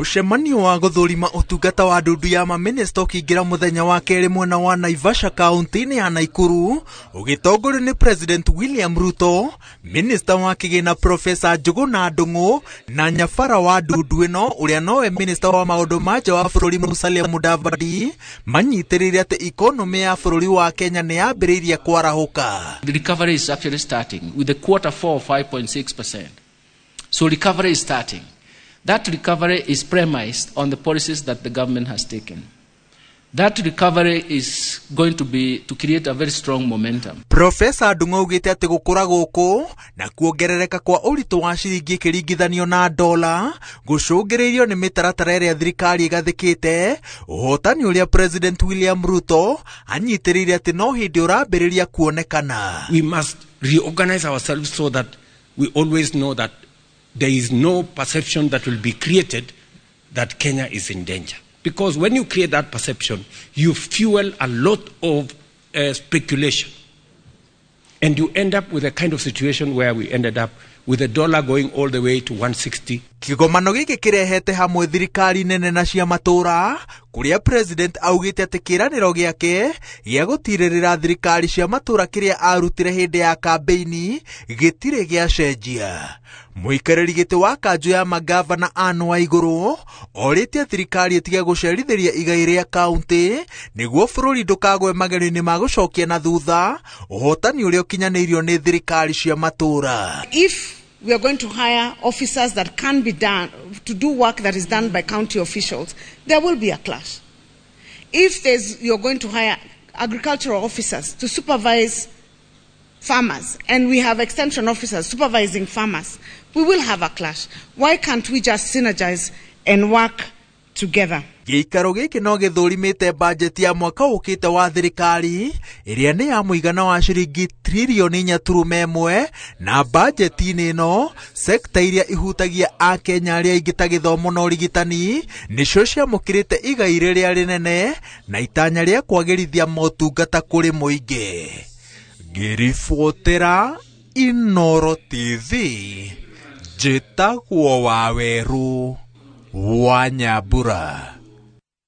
Mũcemanio wa gũthũrima ũtungata wa ndundu ya mamĩnĩsta ũkĩingĩra mũthenya wa kerĩ mwena wa Naivasha kaunti-inĩ ya Naikuru ũgĩtongorio nĩ President William Ruto, Minista wa kĩgĩna Profesa Njũgũna Ndung'u na nyabara wa ndundu ĩno ũrĩa nowe minista wa maũndũ ma nja wa bũrũri Musalia Mudavadi manyitĩrĩire atĩ ikonomĩ ya bũrũri wa Kenya nĩ yambĩrĩirie kwarahũka. The recovery is actually starting with the quarter four 5.6%. So recovery is starting. That recovery is premised on the policies that the government has taken. That recovery is going to be to create a very strong momentum. Profesa Ndung'u augĩte atĩ gũkũra gũkũ na kuongerereka kwa ũritũ wa ciringi ĩkĩringithanio na dola gũcũngĩrĩirio nĩ mĩtaratara ĩrĩa thirikari ĩgathĩkĩte, ũhotani ũrĩa President William Ruto anyitĩrĩire atĩ no hĩndĩ ũrambĩrĩria kuonekana. We must reorganize ourselves so that we always know that there is no perception that will be created that Kenya is in danger. Because when you create that perception, you fuel a lot of speculation. And you end up with a kind of situation where we ended up with the dollar going all the way to 160. Kĩgomano gĩkĩ kĩrehete hamwe thirikari nene na cia matũũra kũrĩa president augĩte atĩ kĩĩranĩro gĩake gĩa gũtirĩrĩra thirikari cia matũũra kĩrĩa arutire hĩndĩ ya kambĩini gĩtirĩ gĩacenjia. Mũikarĩri gĩtĩ wa kanjũ ya magavana Anne Waigũrũ orĩtie thirikari ĩtige gũcerithĩria igai rĩa kaunti nĩguo bũrũri ndũkagwe magerio-inĩ ma gũcokia na thutha ũhotani ũrĩa ũkinyanĩirio nĩ thirikari cia matũũra. If we are going to hire officers that can be done to do work that is done by county officials, there will be a clash. If you're going to hire agricultural officers to supervise farmers, and we have extension officers supervising farmers, we will have a clash. Why can't we just synergize and work together? Gĩikaro gĩkĩ no gĩthũrimĩte bajeti ya mwaka ũkĩte wa thirikari ĩrĩa nĩ ya mũigana wa ciringi tririoni 4.1 na bajeti-inĩ ĩno sekta iria ihutagia akenya arĩa aingĩ ta gĩthomo na ũrigitani nĩcio ciamũkĩrĩte igai rĩrĩa rĩnene na itanya rĩa kwagĩrithia motungata kũrĩ mũingĩ. Ngĩribotera Inooro TV njĩtagwo Wawerũ wa Nyambura.